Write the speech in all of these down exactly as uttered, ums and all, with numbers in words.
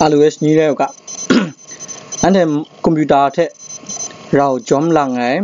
always ni rai u ga. Anhte computer hte rau jawm lang ai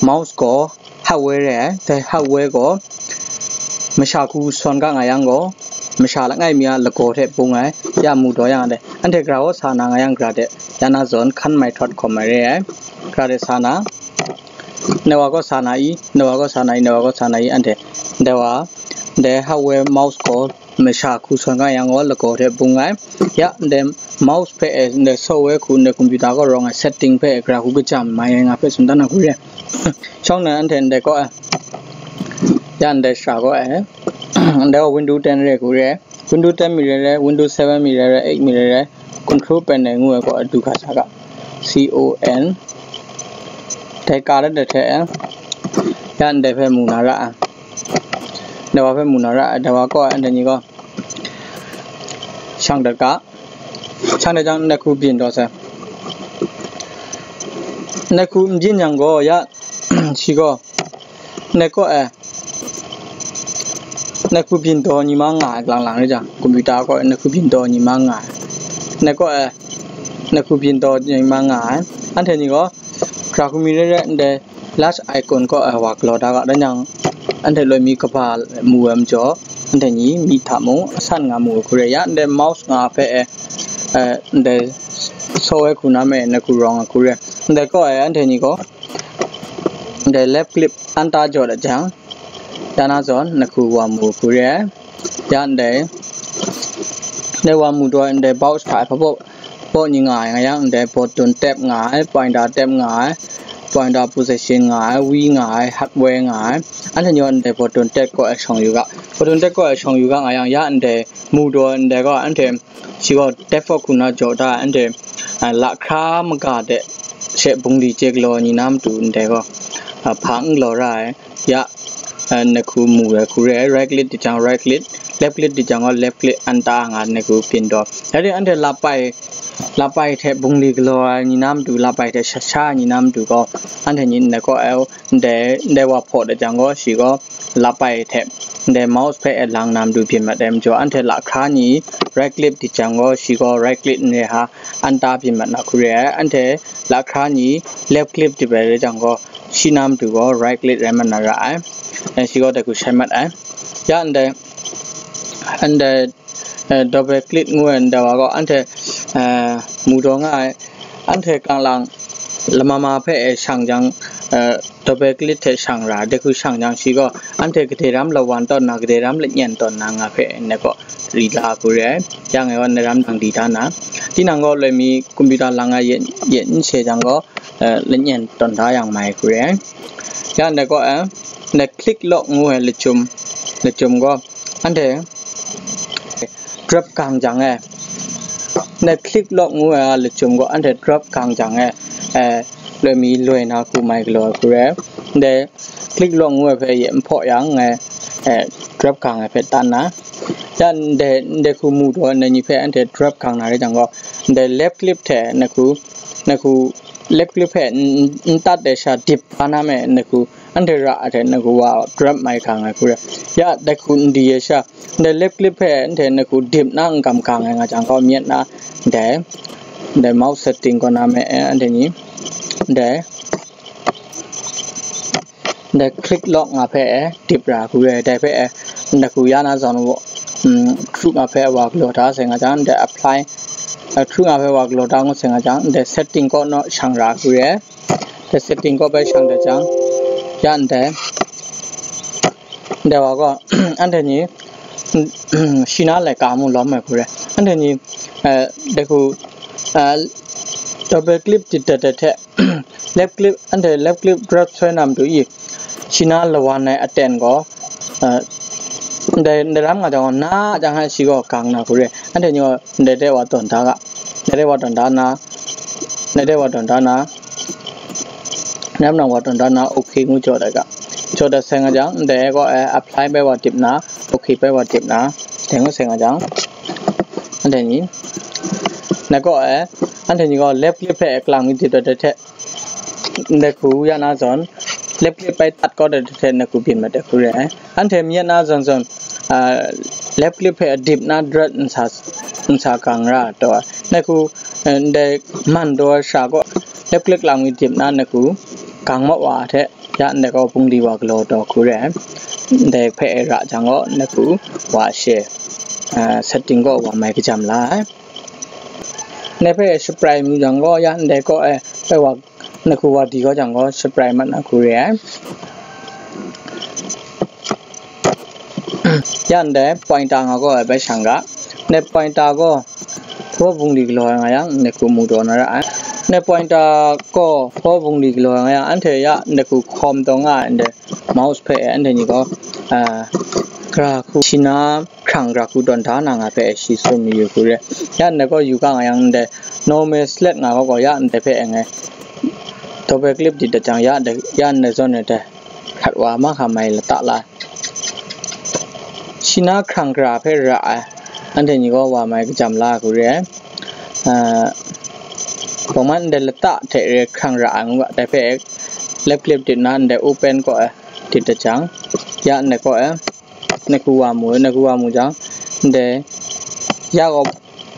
mouse gaw hardware rai ai, dai hardware gaw masha hku sawn ga nga yang gaw, masha langai mi a lagaw hte bung ai, ya mu daw yang dai. Anhte gara gaw sa na nga yang gara de, ya na zawn hkan mai htawt hkawm ai re ai, gara de sa na, nawa gaw sa na i, nawa gaw sa na i, nawa gaw sa na i, anhte, dai wa, dai hardware mouse gaw masha hku sawn ga yang gaw lagaw hte bung ai. Ya, ndai mouse hpe e, ndai software hku, ndai computer gaw rawng ai setting hpe e, gara hku kajam mai ai nga hpe tsun dan na hku re. Shawng na anhte ndai kaw e, ya, ndai shara kaw e, ndai gaw Windows ten re hku re. Windows ten mi re re, Windows seven mi re re, eight mi re re, control panel ngu ai kaw e du hkra sa ga. C O N. Dai ka dat dat hte e, ya, ndai hpe mu na ra ai. Dai wa hpe mu na ra ai, dai wa kaw e, anhte ni gaw shang dat ga. Shang dat jang, ndai hku byin daw sai. Ndai hku n byin yang gaw, ya, shi gaw, ndai kaw e, ndai hku byin daw ni ma nga ai, kalang lang rai jang, computer kaw e, ndai hku byin daw ni ma nga ai. Ndai kaw e, ndai hku byin daw ni ma nga ai. Anhte ni gaw, gara hku mi re re, ndai large icon kaw e wa galaw da ga, dan yang, anhte loi mi kaba mu ai majaw, anhte ni myi hta mung asan nga mu ai hku re. Ya, ndai mouse nga hpe e, eh, ndai software hku na me, ndai hku rawng ai hku re. Ndai kaw e, anhte ni gaw, ndai left click an ta jaw dat jang, ya na zawn, ndai hku wa mu ai hku re. Ya, ndai, ndai wa mu daw, ndai mouse hta e hpa baw, baw ni nga ai nga yang, ndai button tab nga ai, pointer tab nga ai, pointer position nga ai, V nga ai, hardware nga ai. Anhte ni gaw ndai button tab kaw e shawng yu ga. Button tab kaw e shawng yu ga nga yang, ya ndai mu daw ndai gaw anhte shi gaw default hku na jaw da ai, anhte, a, lahkra maga de she bungli chye galaw ni na matu ndai gaw, a, hpa n galaw ra ai. Ya, a, ndai hku mu ai hku re ai, right click di jang right click, left click di jang gaw left click an ta nga ndai hku byin daw. Dai ring anhte lapai, lapai hte bungli galaw ai ni na matu, lapai hte sha sha ai ni na matu gaw, anhte ni ndai kaw e, ndai, ndai wa hpaw dat jang gaw, shi gaw lapai hte ndai mouse hpe e lang na matu byin mat ai majaw, anhte lahkra ni right click di jang gaw, shi gaw right click n re ha, an ta byin mat na hku re ai. Anhte lahkra ni left click di bai rai jang gaw, shi na matu gaw right click rai mat na ra ai. Eh, shi gaw dai hku shai mat ai. Ya ndai, ndai, eh, double click ngu ai ndai wa gaw, anhte, eh, mu daw nga ai. Anhte kanglang lama ma hpe e shang jang, eh, double click hte shang ra, dai hku shang jang shi gaw, anhte gade ram lawan tawn na, gade ram lanyan tawn na nga hpe ndai kaw ri la hku re ai. Ya ngai gaw ndai ram nang di da na. Tinang gaw loi mi computer lang ai yet, yet n she jang gaw, eh, lanyan tawn da yang mai hku re ai. Ya ndai kaw e, ndai click lock ngu ai lachyum, lachyum gaw, anhte drop gang jang e, ndai click lock ngu ai a lachyum gaw, anhte drop gang jang e, eh, loi mi loi na hku mai galaw ai hku re ai. Ndai click lock ngu ai hpe yet n hpaw yang, eh, eh, drop gang ai hpe tan na. Ya ndai, ndai hku mu daw, ndai ni hpe anhte drop gang na rai jang gaw, ndai left click hte ndai hku, ndai hku left click hpe n, n, n tat ai sha dip kau na me, ndai hku anhte ra ai hte ndai hku wa drop mai gang ai hku re. Ya dai hku n di ai sha, ndai left click hpe anhte ndai hku dip na n kam gang ai nga jang gaw, myit na ndai, ndai mouse setting kaw na me, eh, anhte ni ndai, ndai click lock nga hpe, eh, dip ra hku re, dai hpe, eh, ndai hku ya na zawn, um, group nga hpe wa galaw da sai nga jang, ndai apply, eh, group nga hpe wa galaw da ngu sai nga jang, ndai setting kaw naw shang ra hku re. Dai setting kaw bai shang dat jang, ya ndai, ndai wa gaw, anhte ni, shi na laika mu lawm ai hku re. Anhte ni, eh, dai hku, eh, double click di dat dat hte, left click, anhte left click drag soi na matu i, shi na lawan ai aten gaw, eh, ndai, ndai ram nga jang gaw, na jang hta shi gaw gang na hku re. Anhte ni gaw ndai de wa tawn da ga. Ndai de wa tawn da na, ndai de wa tawn da na, nam nang wa tawn da na, okay ngu jaw dat ga. Jaw dat sai nga jang, ndai gaw, eh, apply bai wa dip na, okay bai wa dip na, dai ngu sai nga jang, anhte ni, ndai gaw, eh, anhte ni gaw left click hpe kalang mi dip dat dat hte, ndai hku ya na zawn, left click bai tat kau dat hte ndai hku byin mat ai hku re ai. Anhte myit na zawn zawn, ah, left click hpe dip na drag n sa, Sa gang ra taw, nai hku, eh, ndai man taw sha gaw, lep klek lang mi dip na nai hku, gang ma wa hte, ya ndai gaw bungli wa galaw taw hku re ai. Ndai hpe e ra jang gaw, nai hku wa she, eh, setting gaw wa mai kajam la ai. Ndai hpe e shaprai mu jang gaw, ya ndai gaw e, pai wa, nai hku wa di gaw jang gaw, shaprai mat na hku re ai. Ya ndai pointer nga gaw e bai shang ga. Ndai pointer gaw hpaw bungli galaw ai nga yang, ndai hku mu taw na ra ai. Ndai pointer gaw hpaw bungli galaw ai nga yang, anhte ya ndai hku hkawm taw nga ai ndai mouse hpe anhte ni gaw, ah, gara hku shi na hkrang gara hku tawn da na nga hpe shi tsun mayu hku re. Ya ndai gaw yu ga nga yang, ndai normal select nga gaw gaw ya ndai hpe e ngai double click di dat jang, ya ndai, ya ndai zawn e dai hkrat wa mahkra mai lata la. Shi na hkrang gara hpe ra ai, anhte ni gaw wa mai kajam la hku re ai. Ah, bawng man ndai lata hte re hkrang ra ai ngu ga, dai hpe left click dip na ndai open kaw ai dit dat jang, ya ndai kaw ai, nai hku wa mu, nai hku wa mu jang, ndai ya gaw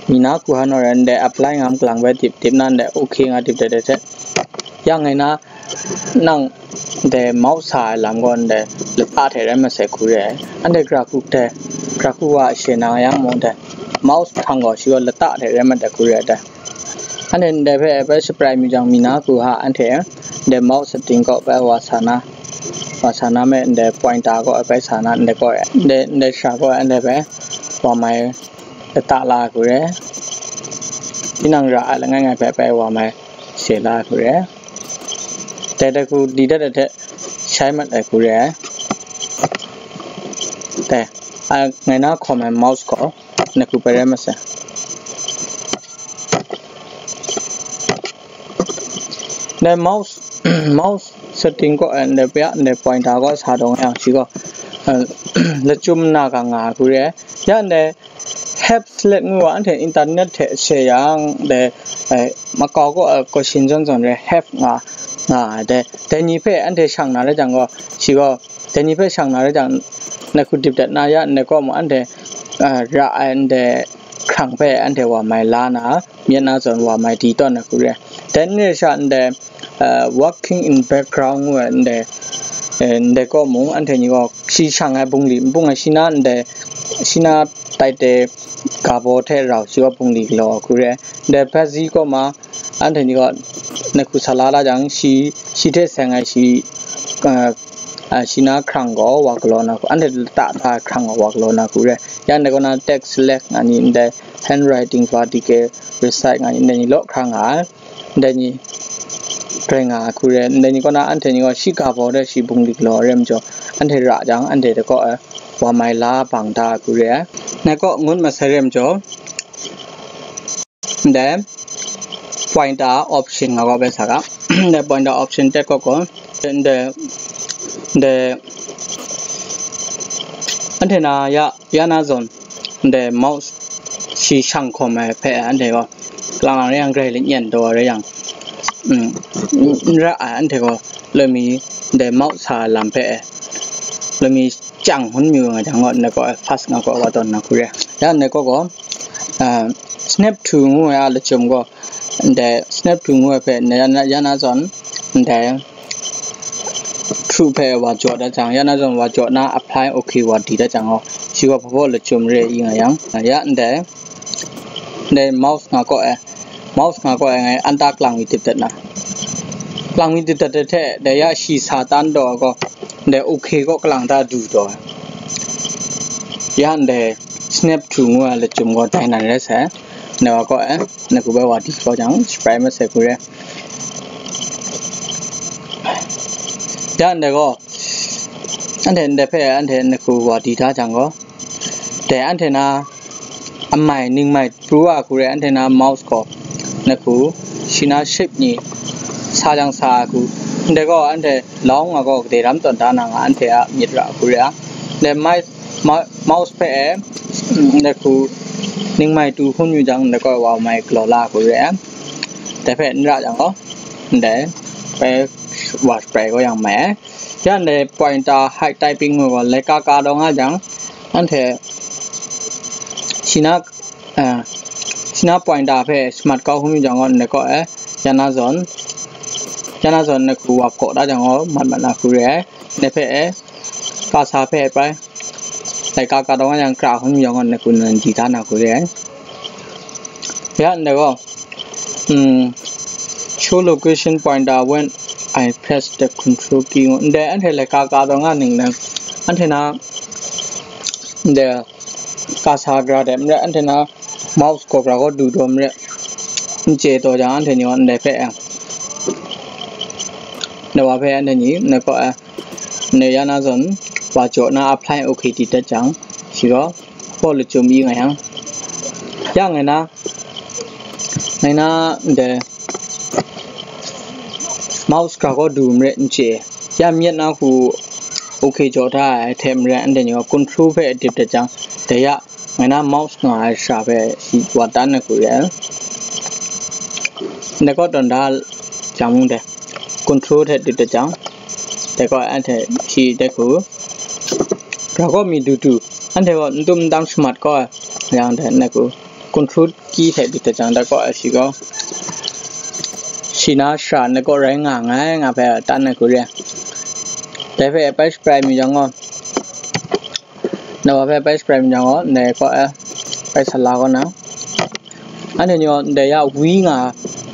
mi na hku han naw rai, ndai apply nga kalang bai dip, dip na ndai okay nga dip dat dat hte, ya ngai na nang ndai mouse sa ai lam gaw ndai lata hte rai masai hku re ai. Anhte gara hku hte, gara hku wa she na yang mung dai mouse hkrang gaw shi gaw lata hte rai mat ai hku re ai dai. Anhte ndai hpe bai shaprai mi jang mi na hku ha anhte ndai mouse setting kaw bai wa sa na, wa sa na me ndai pointer kaw bai sa na ndai kaw, ndai, ndai sha kaw anhte bai wa mai lata la hku re. Tinang ra ai langai ngai hpe bai wa mai she la hku re. Dai dai hku di dat ai hte shai mat ai hku re ai. Dai, a, ngai na hkawm ai mouse gaw nai hku bai rai masai. Dai mouse, mouse setting kaw, eh, ndai pya, ndai pointer kaw sa dawng yang shi gaw, eh, lachyum na ga nga hku re ai. Ya ndai have select ngu wa anhte internet hte share yang dai, eh, makau kaw, eh, question zawn zawn re have nga, nga ai dai. Dai ni hpe anhte shang na rai jang gaw, shi gaw, dai ni hpe shang na rai jang, nai hku dip dat na ya ndai kaw mung anhte, eh, ra ai ndai hkrang hpe anhte wa mai la na, myit na zawn wa mai di tawn ai hku re. Dai n re sha ndai, eh, working in background ngu ai ndai, eh, ndai kaw mung anhte ni gaw shi shang ai bungli n bung ai, shi na ndai, shi na tai te ga baw hte rau shi gaw bungli galaw ai hku re. Ndai hpazi kaw ma anhte ni gaw nai hku sa la la jang, shi, shi hte seng ai shi, eh, ah, shi na hkrang gaw wa galaw na hku, anhte lata hta hkrang gaw wa galaw na hku re. Ya ndai kaw na text select nga ni, ndai handwriting vertical resize nga ni, ndai ni law hkrang nga ai. Ndai ni rai nga ai hku re. Ndai ni kaw na anhte ni gaw shi ga baw de shi bungli galaw re majaw, anhte ra jang, anhte de kaw, eh, wa mai la bang da ai hku re ai. Nai kaw ngut masai re majaw, ndai pointer option nga gaw bai sa ga. Ndai pointer option tet kaw gaw, ndai, ndai, anhte na ya, ya na zawn, ndai mouse shi shang hkawm ai hpe anhte gaw, kalang lang rai yang, grai lanyan taw ai rai yang, mm, n ra ai anhte gaw, lami ndai mouse sa ai lam hpe, lami chyang hkun mayu nga jang gaw, ndai kaw fast nga gaw wa tawn na hku re. Ya ndai kaw gaw, ah, snap to ngu ai a lachyum gaw, ndai snap to ngu ai hpe, ndai ya na, ya na zawn, ndai true hpe wa jaw dat jang, ya na zawn wa jaw na apply okay wa di dat jang gaw, shi gaw hpa hpaw lachyum re i nga yang, ya ndai, ndai mouse nga kaw ai, mouse nga kaw ai ngai anta kalang mi dip dat na. Kalang mi dip dat ai hte, dai ya shi sa tan taw ai gaw, ndai okay kaw kalang ta du taw ai. Ya ndai snap to ngu ai lachyum gaw dai nan rai sai. Ndai wa kaw ai, nai hku bai wa di kaw jang, shaprai masai hku re. Ya ndai gaw, anhte ndai hpe anhte nai hku wa di da jang gaw, dai anhte na amai ningmai pru a hku re, anhte na mouse gaw nai hku shi na shape ni sa jang sa a hku, ndai gaw anhte lawng nga gaw gade ram tawn da na nga anhte a myit ra a hku re a. Ndai mai, ma-, mouse hpe e, mm, ndai hku ningmai tu hkun yu jang, ndai gaw wa mai galaw la a hku re a. Dai hpe n ra jang gaw, ndai bai wa shaprai gaw yang mai ai. Ya ndai pointer height typing ngu gaw laika ka daw nga jang, anhte shi na, ah, na pointer hpe shamat kau hkrum yu jang gaw, ndai kaw e, ya na zawn, ya na zawn ndai hku wa hpaw da jang gaw, mat mat na hku re ai. Ndai hpe e, kasa hpe e pai, laika ka taw nga yang kra hkrum yu jang gaw, ndai hku nan di da na hku re ai. Ya, ndai gaw, mm, show location pointer when I press the control key ngu. Ndai anhte laika ka taw nga ning dang, anhte na, ndai kasa gara de mare, anhte na mouse gaw gara gaw du daw mare, n chye taw jang, anhte ni gaw ndai hpe, ndai wa hpe anhte ni, ndai kaw e, ndai ya na zawn, wa jaw na apply okay di dat jang, shi gaw, hpaw lachyum i nga yang, ya ngai na, ngai na, ndai mouse gara gaw du mare n chye, ya myit na hku okay jaw da ai hte maren, anhte ni gaw control hpe dip dat jang, dai ya ngai na mouse nga ai sha hpe shi wa tan ai hku re ai. Ndai kaw tawn da jang mung dai, control hte dip dat jang, dai kaw anhte shi dai hku, gara gaw mi du du, anhte gaw n tum n tang shamat kau ai yang dai, ndai hku, control key hte dip dat jang, dai kaw shi gaw, shi na sha ndai kaw rai nga nngai nga hpe tan ai hku re ai. Dai hpe pai shabrai mi jang gaw, ndai wa hpe pai shabrai mi jang gaw, ndai kaw e pai sa la kaw na, anhte ni gaw ndai ya wi nga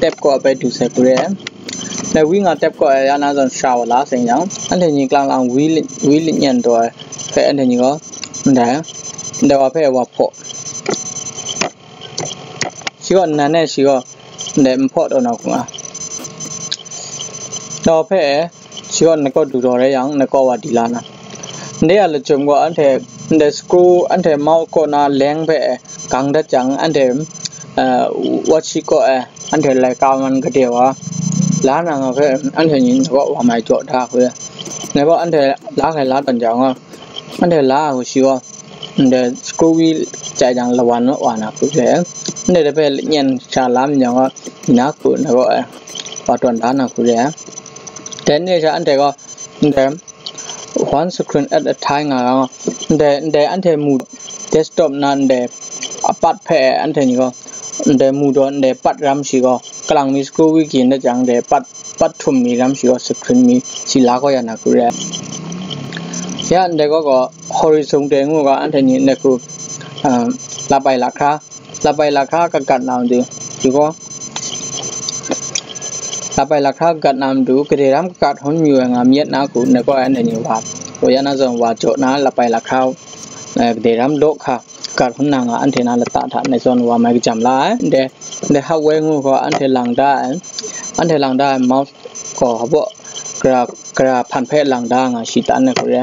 tep kaw e pai du sai hku re ai. Ndai wi nga tep kaw e ya na zawn sha wa la seng yang, anhte ni klang lang wi li-, wi linyan taw ai hpe anhte ni gaw, ndai, ndai wa hpe wa hpaw. Shi gaw nnan e shi gaw ndai n hpaw taw na hku nga. Dai wa hpe e, shi gaw ndai kaw du taw rai yang, ndai kaw wa di la na. Ndai a lachyum gaw anhte, ndai screw, anhte mouse kaw na leng hpe gang dat jang, anhte, uh, watch kaw e, anhte laika man gade wa la na nga hpe, anhte ni ndai kaw wa mai jaw da hku re. Ndai kaw anhte la hkai la tawn jang gaw, anhte la ai hku shi gaw, ndai screw wi chye jang lawan wa na hku re ai. Ndai dai hpe lanyan sha la mi jang gaw, ina hku na gaw ai, wa tawn da na hku re ai. Dai ni sha anhte gaw, ndai one screen at a time nga gaw, ndai, ndai anhte mu desktop na ndai apat hpe anhte ni gaw, ndai mu daw ndai pat ram shi gaw, kalang mi screw wi gin dat jang, ndai pat, pat htum mi ram shi gaw, screen mi shi la kau ya na hku re ai. Ya, ndai gaw gaw, horizontal ngu ga, anhte ni ndai hku, um, lapai lahkra, lapai lahkra kagat na matu, yu gaw, lapai lahkra kagat na matu, gade ram kagat hkrum yu ai nga myit na hku, ndai gaw anhte ni wa, wa ya na zawn wa jaw na, lapai lahkra, eh, gade ram daw hka kagat hkrum na nga, anhte na lata hta ndai zawn wa mai kajam la ai, ndai, ndai hardware ngu gaw anhte lang da ai, anhte lang da ai mouse gaw hpaw gara, gara hpan hpe lang da nga shi tan ai hku re ai.